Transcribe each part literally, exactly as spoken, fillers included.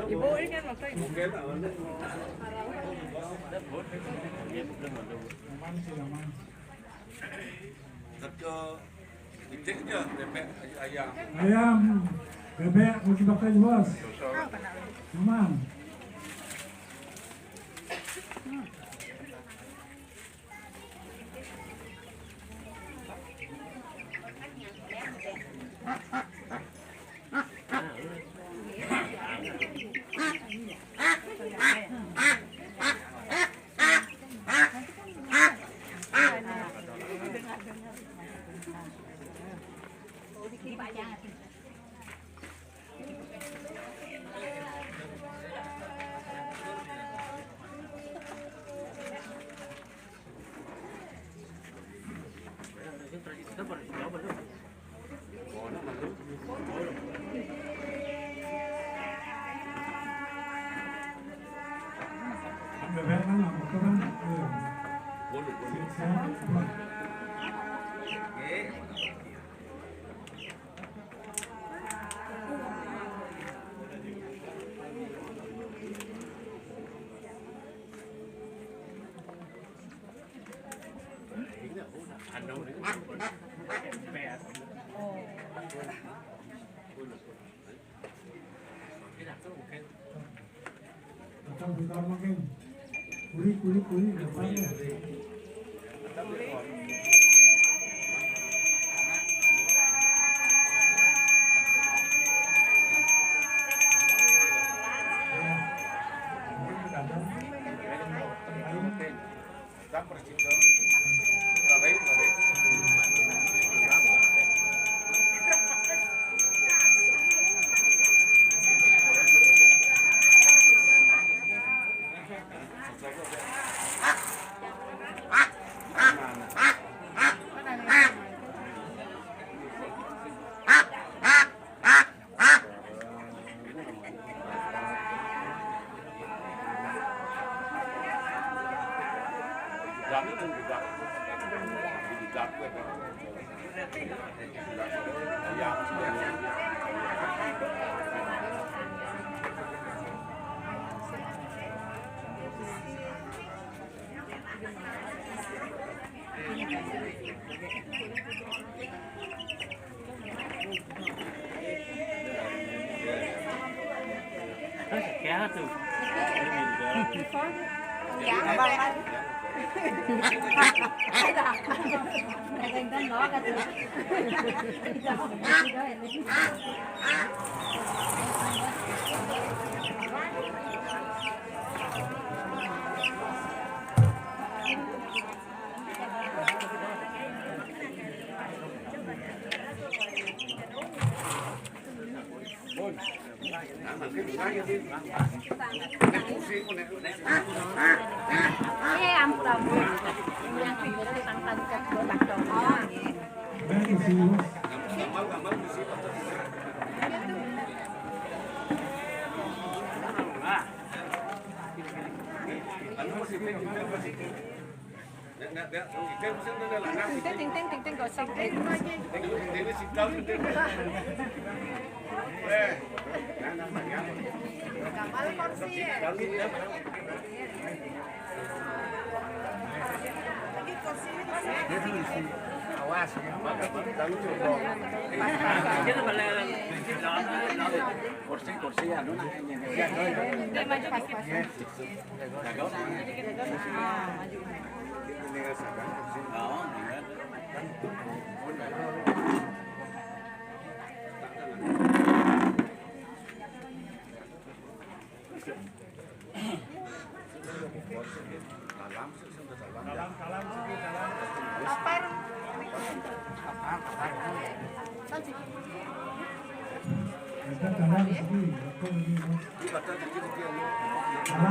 Ibu, ini kan waktu ibu. Aman sih, aman. Teka titik je bebek ayam. Ayam, bebek, roti bakar luas. Aman. Atau kita makin kulit, kulit, kulit, depannya. Eh, ampun, ampun. Yang tidur di tangkal di kaki botak dong. Oh, iya. Ting, ting, ting, ting, ting, gosok. Gampang kursi ya. Awas, ya. Kursi, kursi, anu, nah, ini. Dia maju dikit.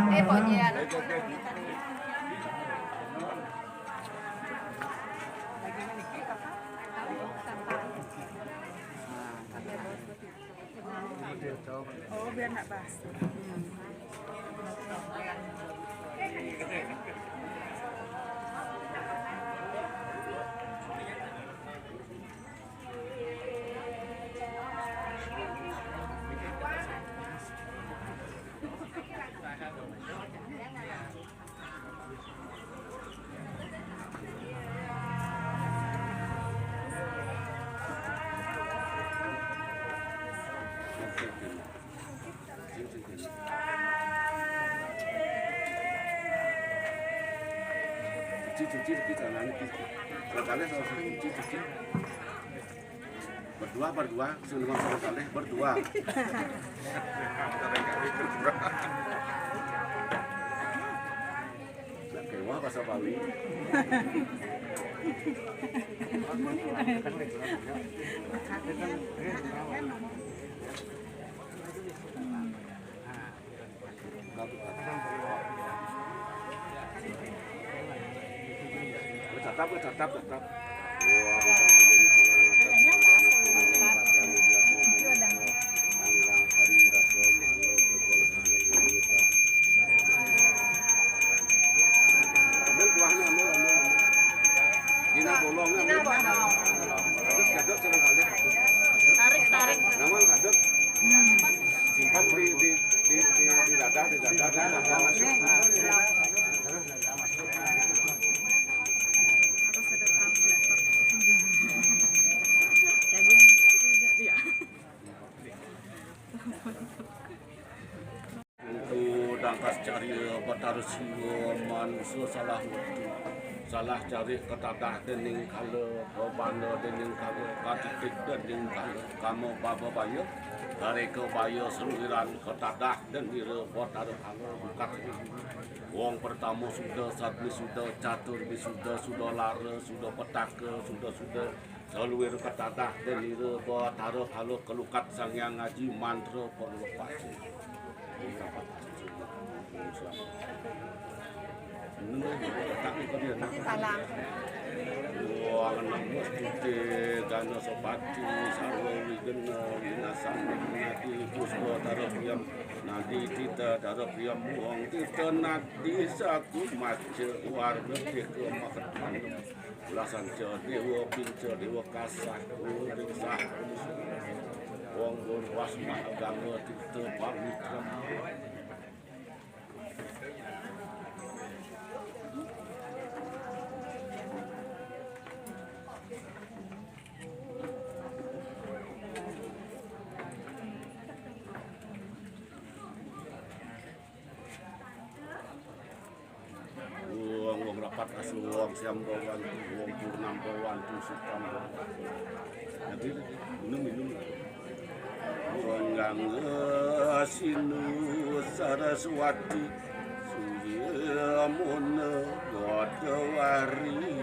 Eh, pokoknya. Oh, biar nggak basah. Cuci, cuci, cuci, tangannya cuci. Sekali selesai cuci, cuci. Berdua, berdua, sing nomor sekali, berdua. Nak kewah bahasa Bali. Tetap, tetap, tetap. Ambil kuahnya, ambil, ambil, ambil. Dina bolongnya, ambil. Dina bolong. Kadut, kadut, suruh balik. Tarik, tarik. Namun kadut. Hmm. Simpan di, di, di, di, di dada, di dada, di dada. Harus ada translator. Jagung. Iya. Engko dangkas cari Batara Siwa manusa salah wetu. Salah cari ketadah dening kala, kabana dening kala, katitik dening kala, kama baba baya, kareka baya seluwiran ketadah denira Batara Kala bukat. Wong pertama suda, satmi suda, catur mi suda, suda lara, suda petaka, suda, suda, saluwir ketadah denira Batara Kala kelukat Sang Hyang Aji mantra panglepas. Salam. Wah, nang musti gana sepati, sarwa wigena, winasana nadi, puspa dara priyam, nadi tita dara priyam, wong tita nadi saku maca, warna tika maketan. Lasanca dewa pinca dewa kasah kuring sah. Wong gun wasma agama tirta pamitra. Wong, wong rapat asu, wong siam bawantu, wong purnam bawantu, sukam bawantu. Nanti minum, minum. Wong gangga sinu Saraswati, Surya Muna, Godawari,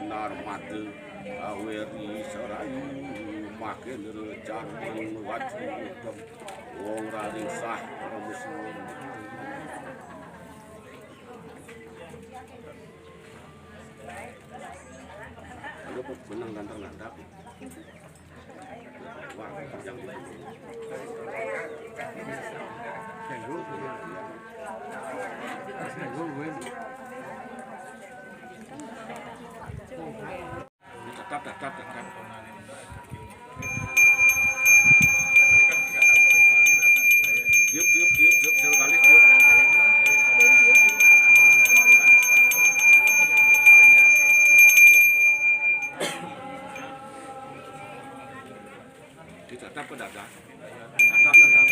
Narmada, Kaweri, Sarayu, Mahendra, Jaman, Waju, Utem. Wong raring sah, para musuh. Lalu kok menang lantar-lantar. Wah, yang lain. Tetap, tetap, tetap. Tiup, tiup, tiup, tiup, suruh balik, tiup. Ditatap ke dada. Tatap, tatap.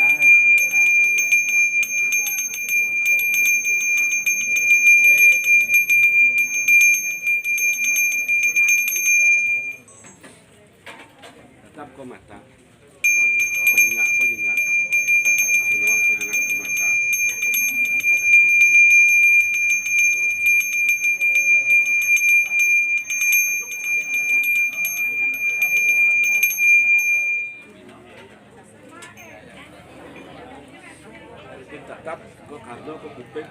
Tatap ke mata. Panyingak, panyingak. Senang panyingak ke mata. Tatap ke karna ke kuping.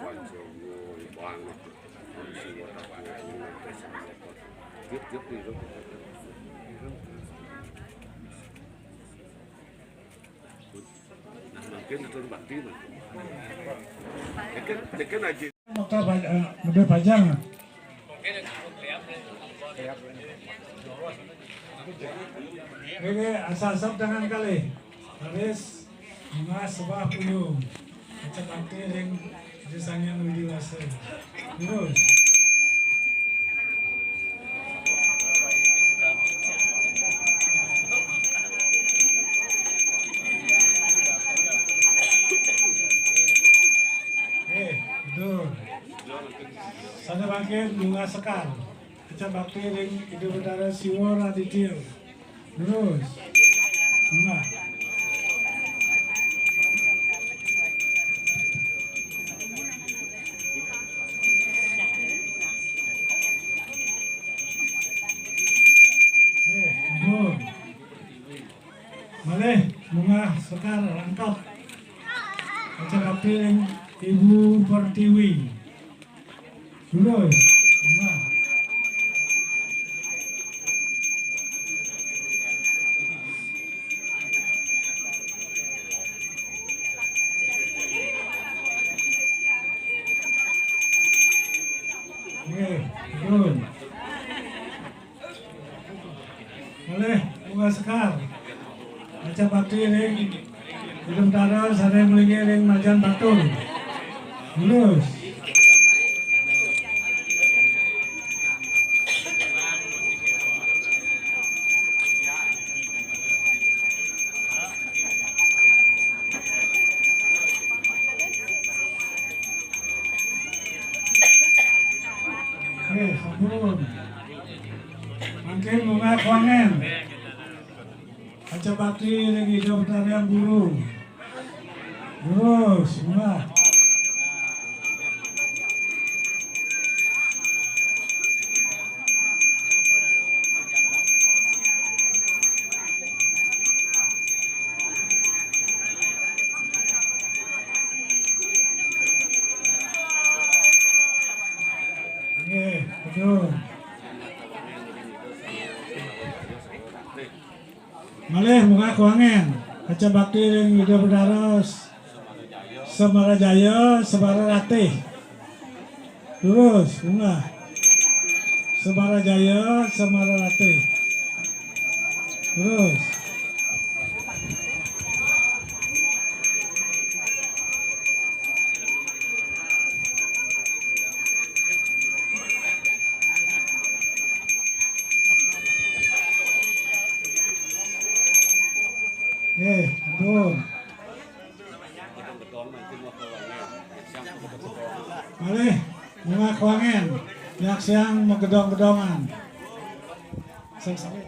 Nah, mungkin itu bakti, nah. Dekat, dekat aja. Motor paj-, eh, mobil pajang. Oke, asap-asap tangan kalih. Baris, bunga sebah puyung. Kaca bakti ring Ida Sang Hyang Widi Wasa. Terus. Eh, betul. Sané mangkin bunga sekar. Kaca bakti ring Ida Betara Siwa Raditya. Terus. Bunga. Eh, betul. Malih, bunga sekar rangkep. Kaca bakti ring Ibu Pertiwi. Terus, bunga. Nggih, betul. Malih, bunga sekar. Kaca bakti ring Ida Betara sané malinggih ring Majan Batur. Lurus. Nggih, sampun. Mangkin bunga kuangen. Kaca bakti ring Ida Betara Hyang Guru. Terus, bunga. Nggih, betul. Malih muka kuangen, kaca bakti ring Ida Betara Semarajaya, Semara Ratih. Terus, bunga. Semarajaya, Semara Ratih. Terus. Eh, ampun. Malih, bunga kuangen, nyaksiang magedong-gedongan. Sing sawit.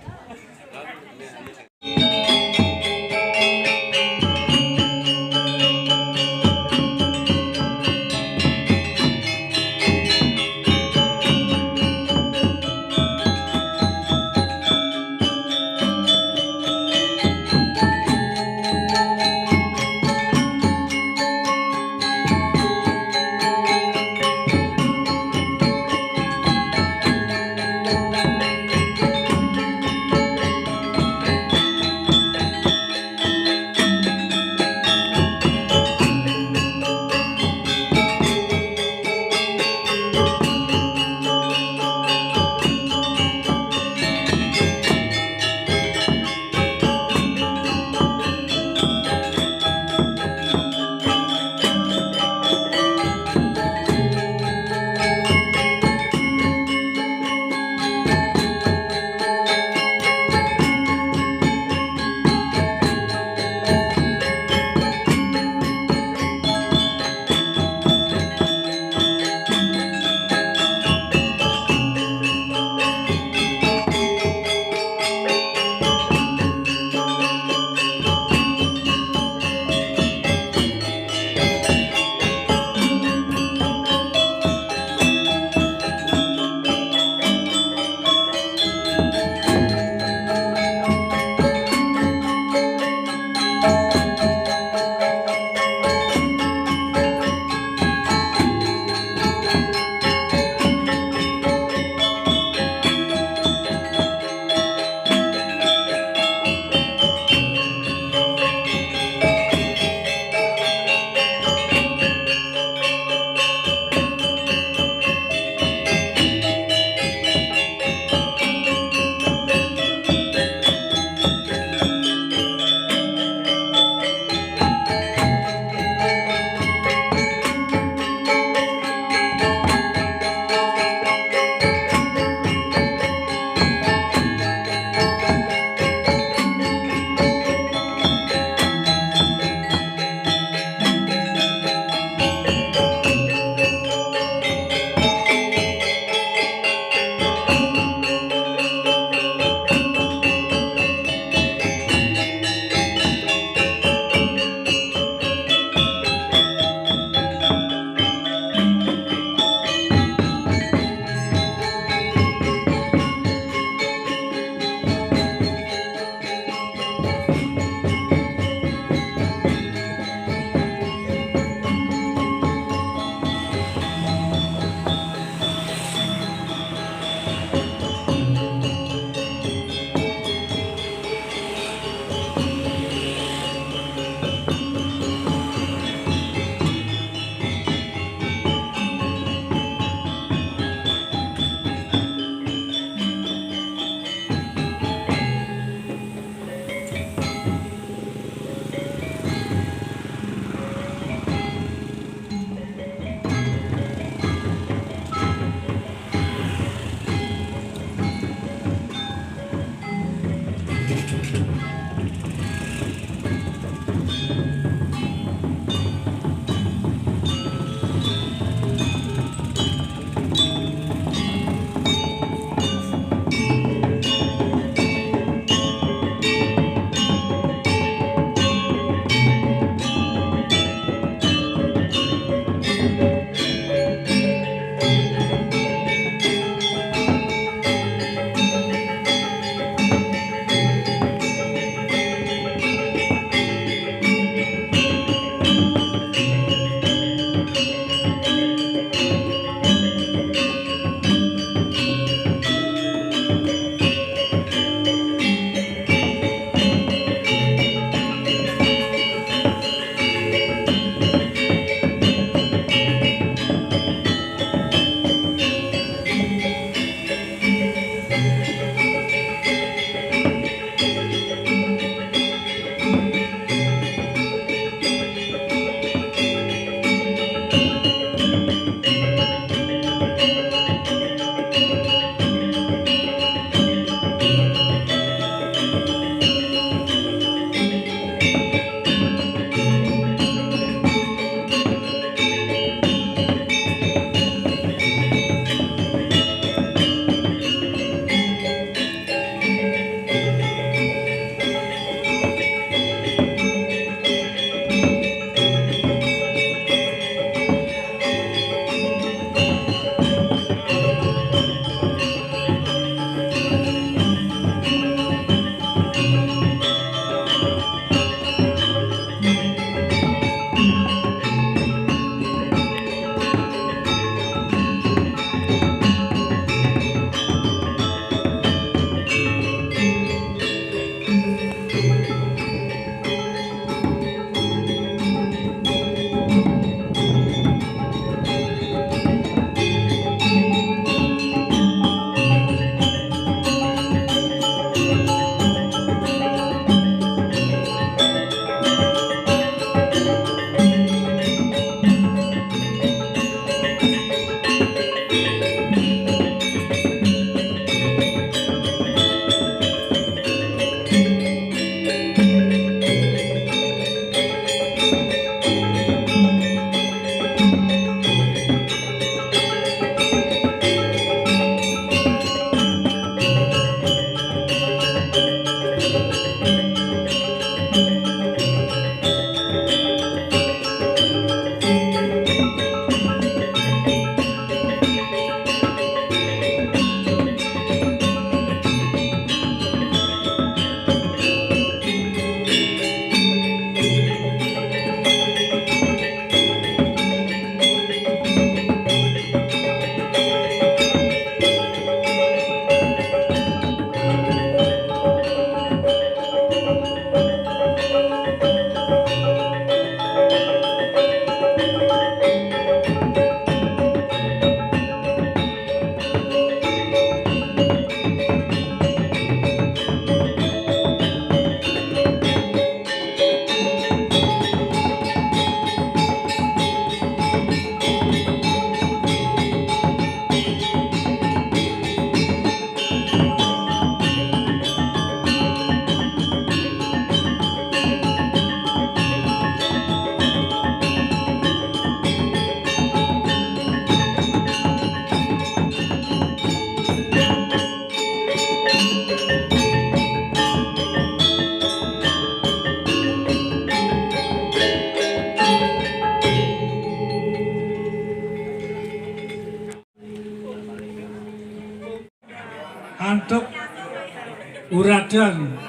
Uradan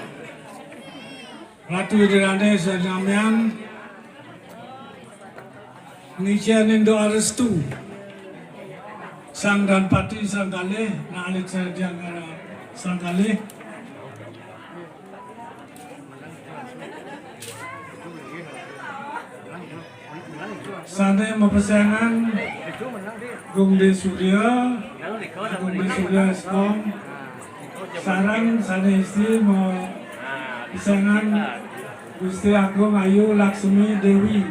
Ratu Ida Dané sinamian ngicénin doa restu. Sang Danpati sangkalih, nah alit sadiang kala sangkalih. Sané mapasiangan Agung Dé Surya, Agung Dé Surya Eskom, sareng sané istri mapasiangan Gusti Agung Ayu Laksmi Déwi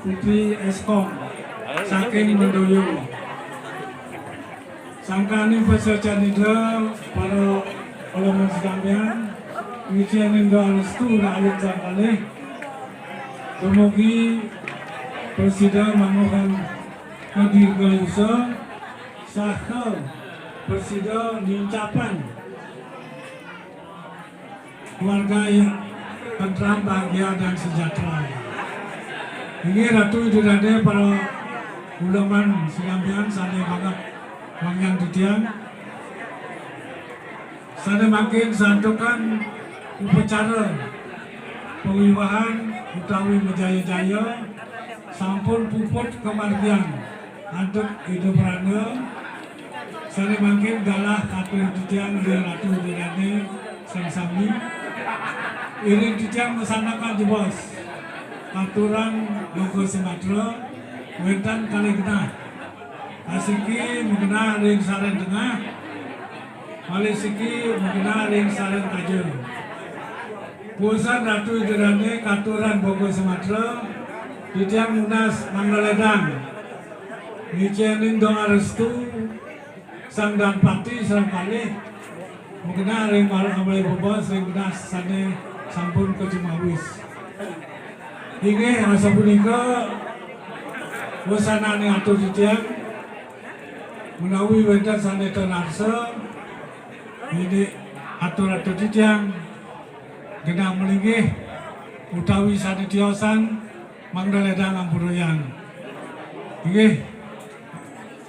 Putri Eskom saking Mendoyo. Sangkaning pasacan Ida para ulama sinamian, ngicénin doa restu ring alit sangkalih. Dumugi prasida manguhan kadirgayusa saha prasida nincapang keluarga yang tentram, bahagia, dan sejahtera. Inggih Ratu Ida Dané para ulama sinamian sané banget wangiang titiang. Sané mangkin santukan upacara pawiwahan utawi majaya-jaya sampun puput kamargiang antuk Ida Pranda. Sané mangkin galah katur titiang ring Ratu Ida Dané sareng sami. Iring titiang masandekan jebos. Katuran Boga Sumatra wénten kalih genah. Asiki magenah ring sareng tengah, malih siki magenah ring sareng kaja. Pusan Ratu Ida Dané katuran Boga Sumatra, titiang nunas mangda lédang ngicénin doa restu Sang Danpati sareng kalih magenah ring malih bebos ring genah sané sampun kacumawis. Inggih, asapunika wasananing atur titiang, menawi wénten sané tan arsa, indik atur-atur titiang genah malinggih utawi sané tiosan, mangda lédang ampurayang. Inggih,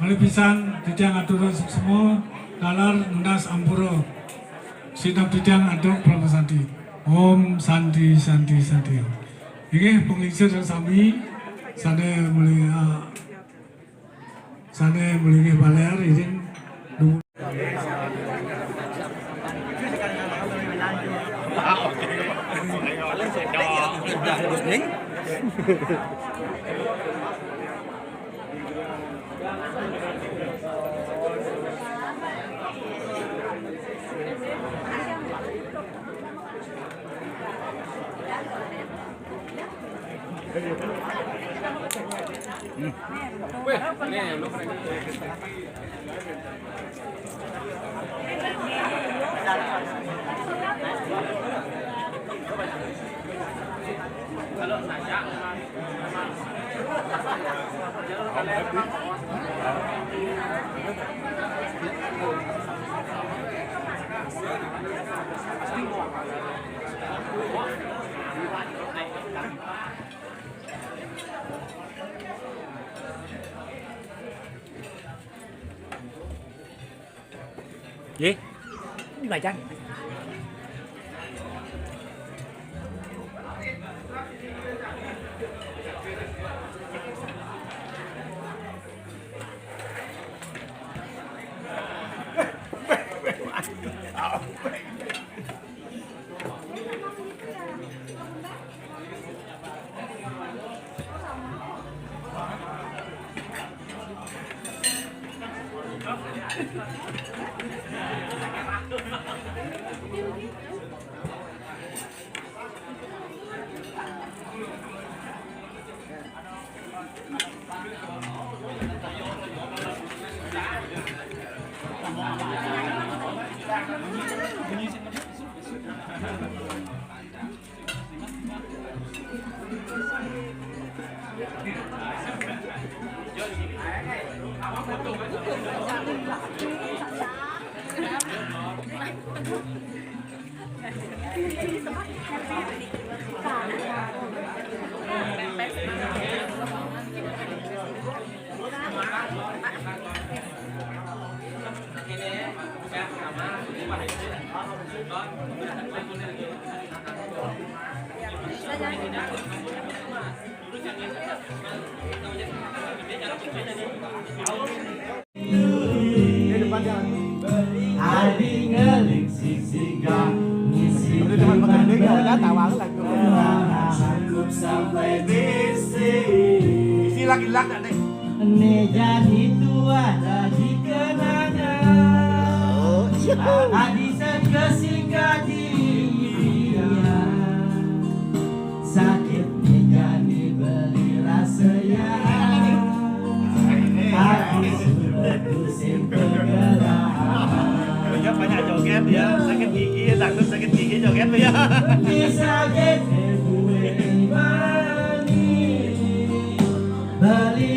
malih pisan titiang aturang suksma taler nunas ampura. Sineb titiang antuk Parama Santi. Om Santi, Santi, Santi. Inggih, panglingsir sami sané meli-, ah, sané malinggih balér, izin. Sudah, Gus, ning. Nggih. Lajeng. Di depan jalan. Ari ngeling sing singgah ngisi. Udah depan motor dia, udah tawa lagi. Cukup sampai bisi. Isi lagi, lagi, deh. Meja itu ada di kenangan. Oh, iya. Hadisan kesingkat dia. Sakit meja dibeli rasa ya. Aku sudah pusing kegelapan. Dia banyak joget ya, sakit gigi ya, takut sakit gigi joget ya. Bisa jadi gue beli